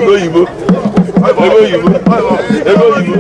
Ego oyibo. Ego oyibo. Ego oyibo.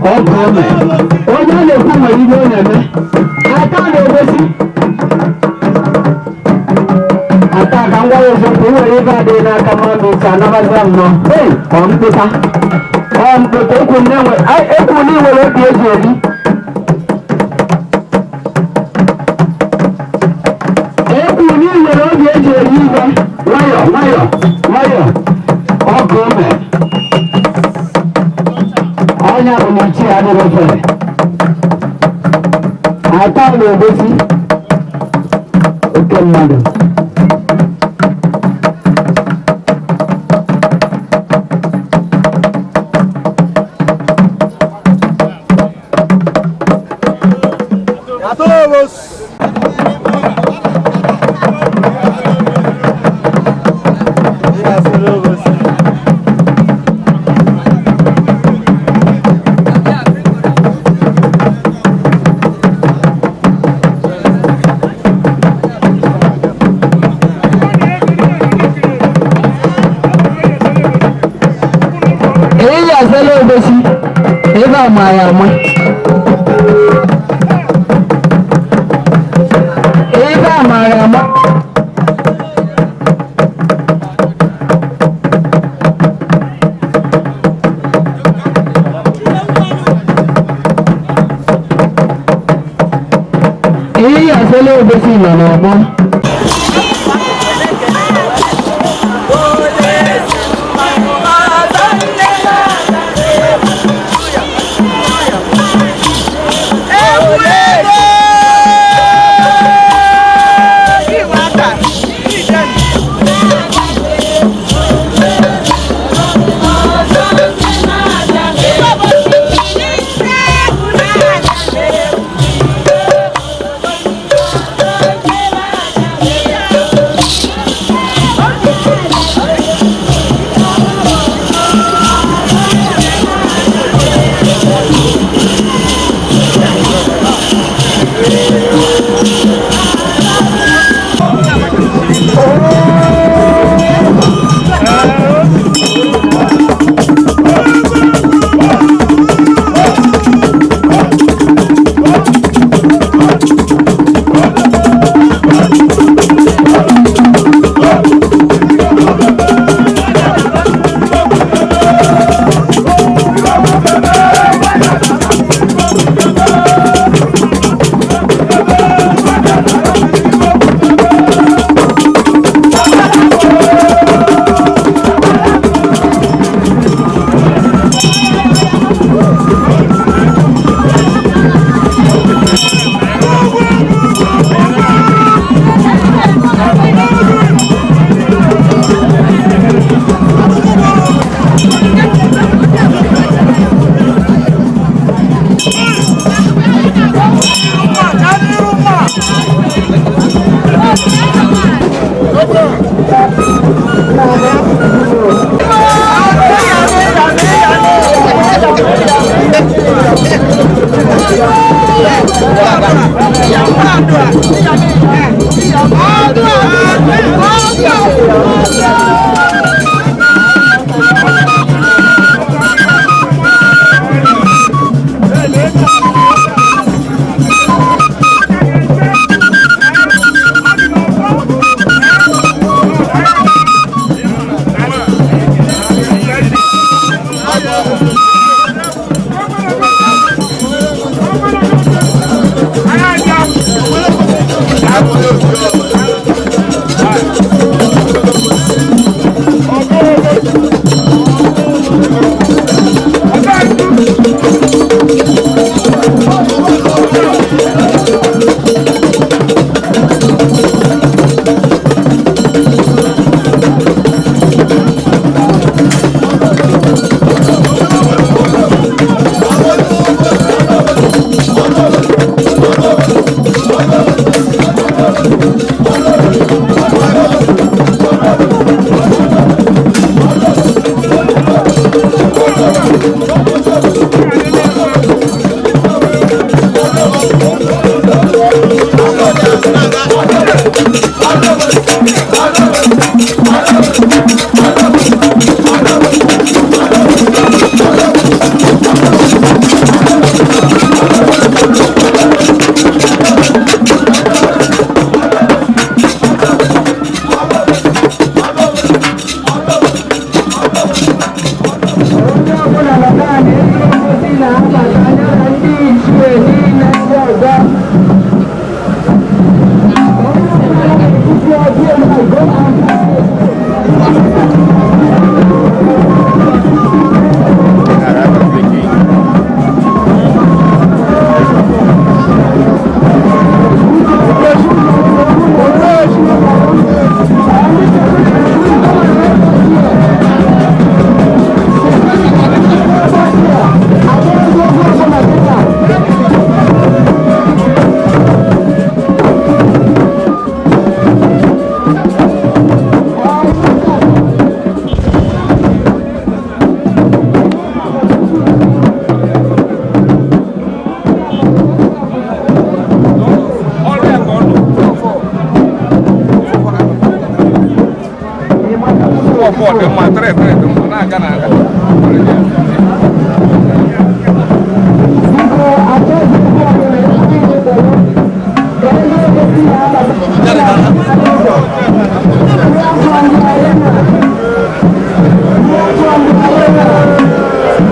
Onye a na-ekwu nwere ihe ọ na-eme aka na-egosi ata ka ngwa ya eziokwu nwere ibe adịghị n'aka mmadụ ise anabazia nnọọ. Ei, ọ mkpụta, ọ mkpụta ekwu na ị nwere obi eji eri. Ekwu na ị nwere obi eji eri ibe. Nwayọ nwayọ nwayọ, ọgụ ome ọnya bụ na ichie adịghị ofere. Ata na-egosi oke mmadụ. Ama ya ama. Ife ama ya ama. Ihe asele obosi nọ n'ọgbọ. 4 dị mma, 3 3 dị mma, na-aga na-aga. From the arena. From the arena.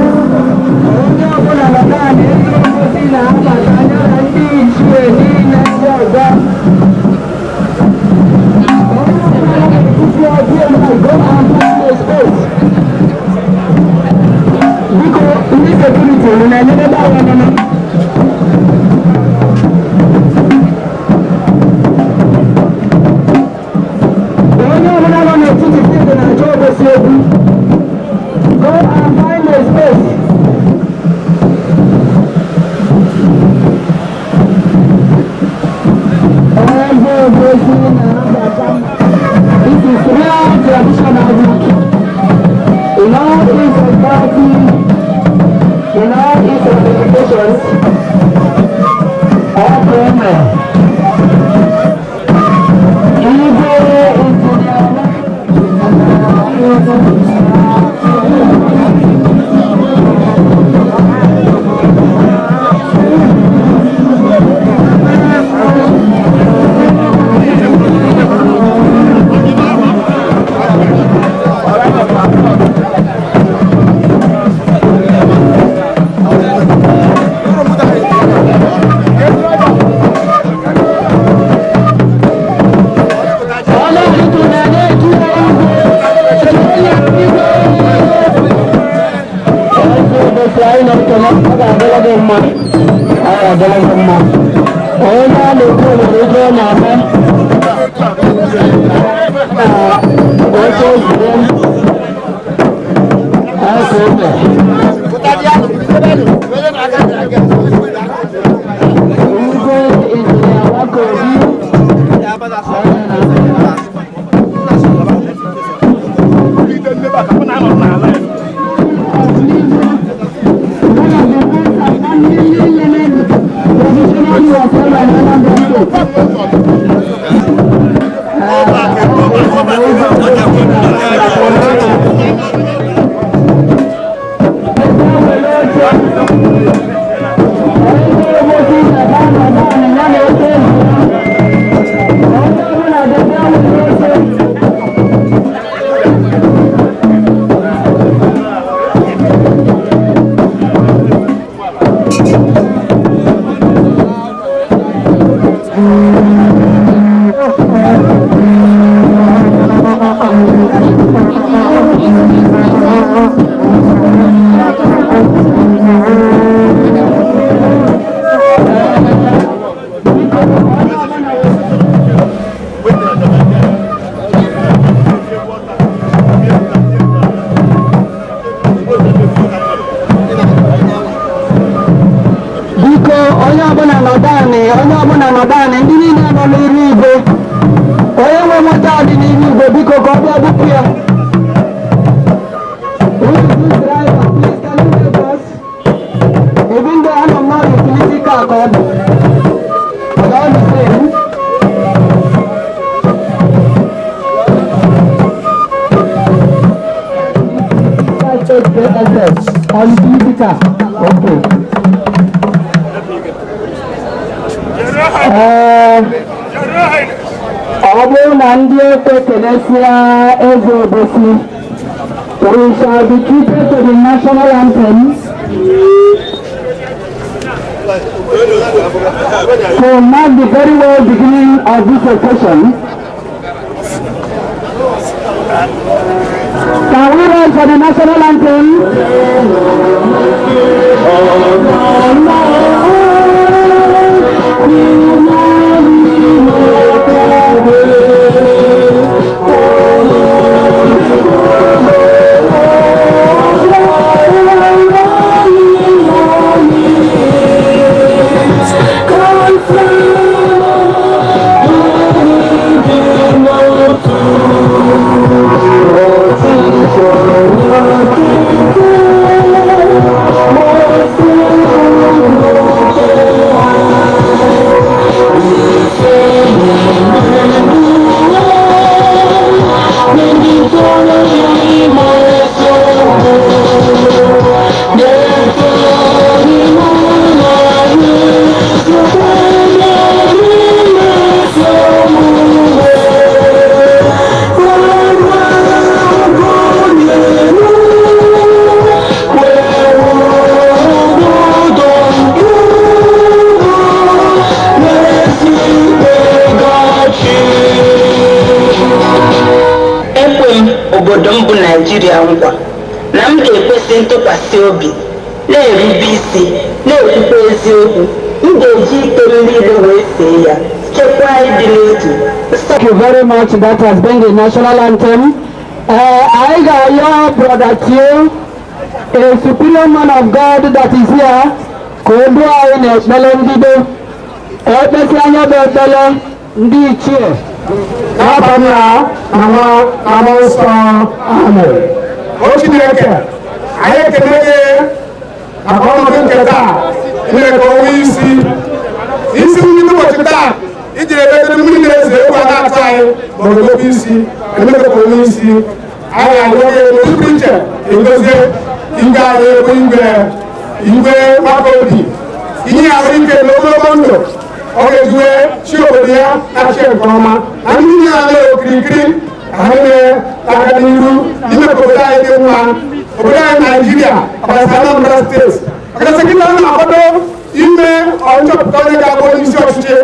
Onye ọbụla nọdụ ala ebe ngosi na-abata anya na ndị ichie niile ndị ọzọ. Onye ọbụla nọ n'etiti ọbịa na go and find a space. Biko, ndị security unu na-enyere anya nọ. Onye ọbụla nọ n'etiti field na-achọ ogosi egwu. Go and find a space. Eze Obosi na-abata. This is real traditional week. In all its entirety, in all its ramifications, all women. Igwe Injinia. Onye a na-ekwu nwere ike ọ na-eme na oche ozugbo aka obe. Igwe Injinia Nwakobi. Biko, onye ọbụla nọdụ anị, onye ọbụla nọdụ anị, ndị niile nọ n'iru igwe, onye nwe moto a dị n'iru igwe, biko ka ọ bịa bupụ ya. Who is this driver? Please, can you help us? Even though anọ m n'ọdụ utility car ka ọ bụ, but all the same. HHKSS on utility car. Okay. Ee, ọ bụrụ na ndị ekwe kelesịa eze Obosi, we shall be treated to the national anthem to mark the very well beginning of this occasion. Can we rise for the national anthem? na-ekwesị ntụkwasị obi, na-erube isi, na-ekwukwa eziokwu. M ga-eji ike m niile wee fee ya, chekwaa ịdị n'otu. Thank you very much. That has been the national anthem. I got your brother Tio, a superior man of God that is here, ka o duo anyị n'ekpere mbido. Ekpesi anya bụ ekpere ndị ichie. N'afa Nna na Nwa na Mmụọ Nsọ, amen. O Chineke, anyị ekele gị maka ọnọdụ nke taa ime ka o nwee isi isi ndị n'ụbọchị taa ijiri ebe mmiri na-eze egwu a na-atụ anyị ma ọ ga-emekwa isi eme ka o nwee isi. Anyị arịọ gị n'ụdị pụrụ iche egozie igwe anyị bụ igwe igwe Nwakobi, inye ya ahụ ike na ogologo ndụ ọ ga-ejiwe chi obodo ya na-achị nke ọma na ndị niile na-ala okirikiri ka ha na-aga n'iru ime ka obodo anyị dị mma, obodo anyị Naijiria, ọkachasị Anambra Steeti, ọkachasị kịta a na-akwado ime nchọpụta onye ga-abụ onye isi ọchịchị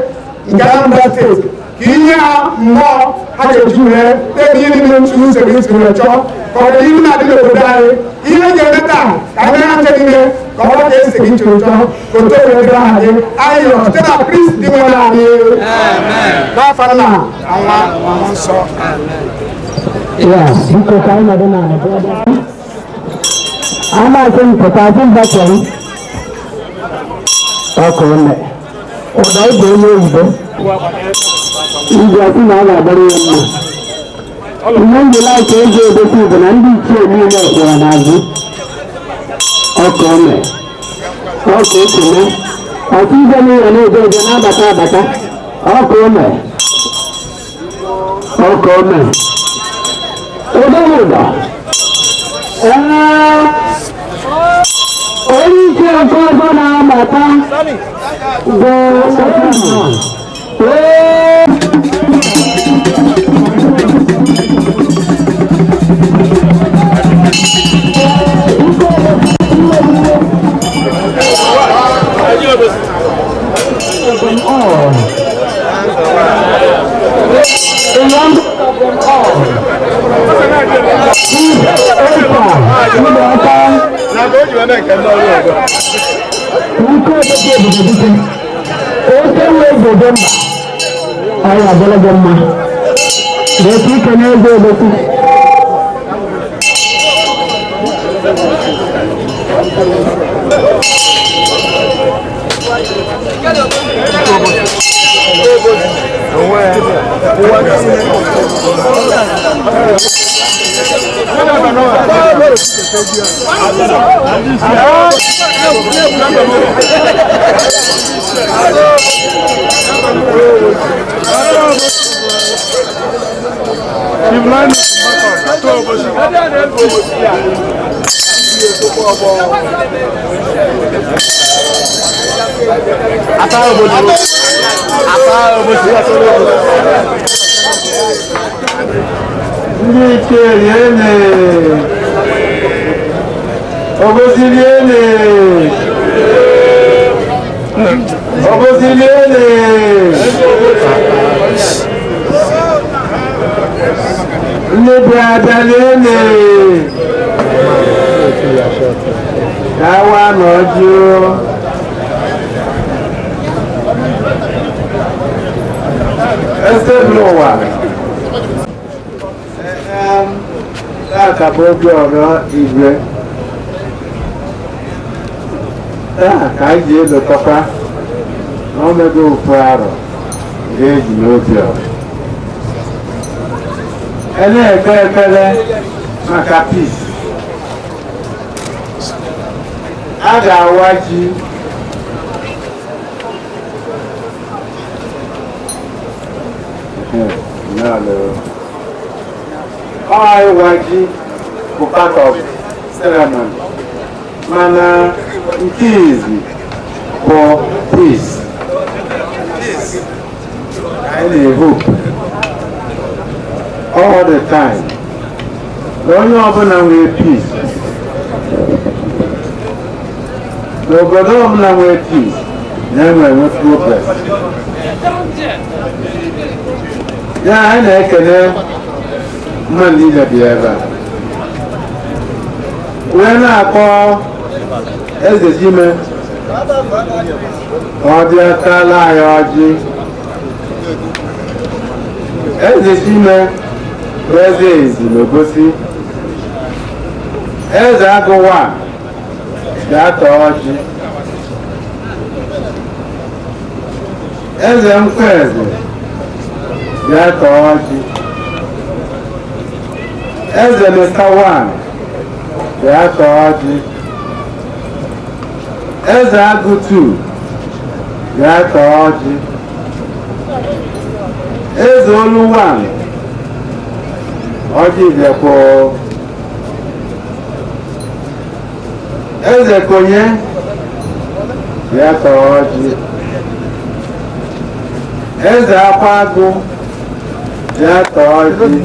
nke Anambra Steeti, ka inye ha mmụọ ha ga-eji wee na-eme ihe niile ntu usoro isi wee chọọ ka ọganihu na-adị n'obodo anyị. Ihe ga-eme taa ka anyị ha nche niile ka ọ bụrụ ka esi gị chọrọ chọọ ka otu wee dịrị aha gị. Anyị rịọrọ site na Kristi dị nwe anyị, n'afa Nna na Nwa na Mmụọ Nsọ. Ya, biko ka anyị nọdụ n'ala, brother. Amasị m pụta asị m bachere. Ọkụ nne. Ụda ịbụ onye oyibo. Igwe asị na ọ ga-agbara ya mma. Ihe ndị laik eji egosi bụ na ndị ichie niile kwụrụ n'azụ. Ọkụ ome. Ọkụ ekele. Ọtụ igwe niile na-eje eje na-abata abata. Ọkụ ome. Ọkụ ome. Ụdọ ụdọ. Ee, onye isi nke ọzọ na-abata bụ ee. All. The youngest of them all. Chief Opa Ụlọaka nke obodo obodo dike. Oke nwe obodo mba. Ọ ya adịla gị mma. Gosi ike n'eze obosi. Ndị ichie, riene. Obosi, riene. Obosi, riene. Ndị bịa abịa, riene. Ka awa na ọjị. Eze n'ụwa. Taa bụ Obiọra igwe. Taa ka anyị ji elotọkwa na omego ofu arọ ga-eji n'Obiọra. E na-ekpe ekpere maka peace. A ga-awa ji. Ọ ịwa ji bụ part of ceremony, mana nke izi bụ peace. Anyị na-ehope all the time na onye ọbụla nwee peace, n'obodo ọbụla nwee peace, na-enwe enwe progress. Ya anyị na-ekele mmadụ niile bi ebe a. Wee na-akpọ Eze Chime ka ọ bịa tala anyị ọjị. Eze Chime bụ eze Ezi n'Obosi. Eze Agụwa, bịa tọọ ọjị. Eze Nkweze, bịa tọọ ọjị. Eze Mr. One, bịa tọọ ọjị. Eze Agụ 2, bịa tọọ ọjị. Eze Olu 1, ọjị bịakwa. Eze Konye, bịa tọọ ọjị. Eze Akwa Agụ, bịa tọọ ọjị.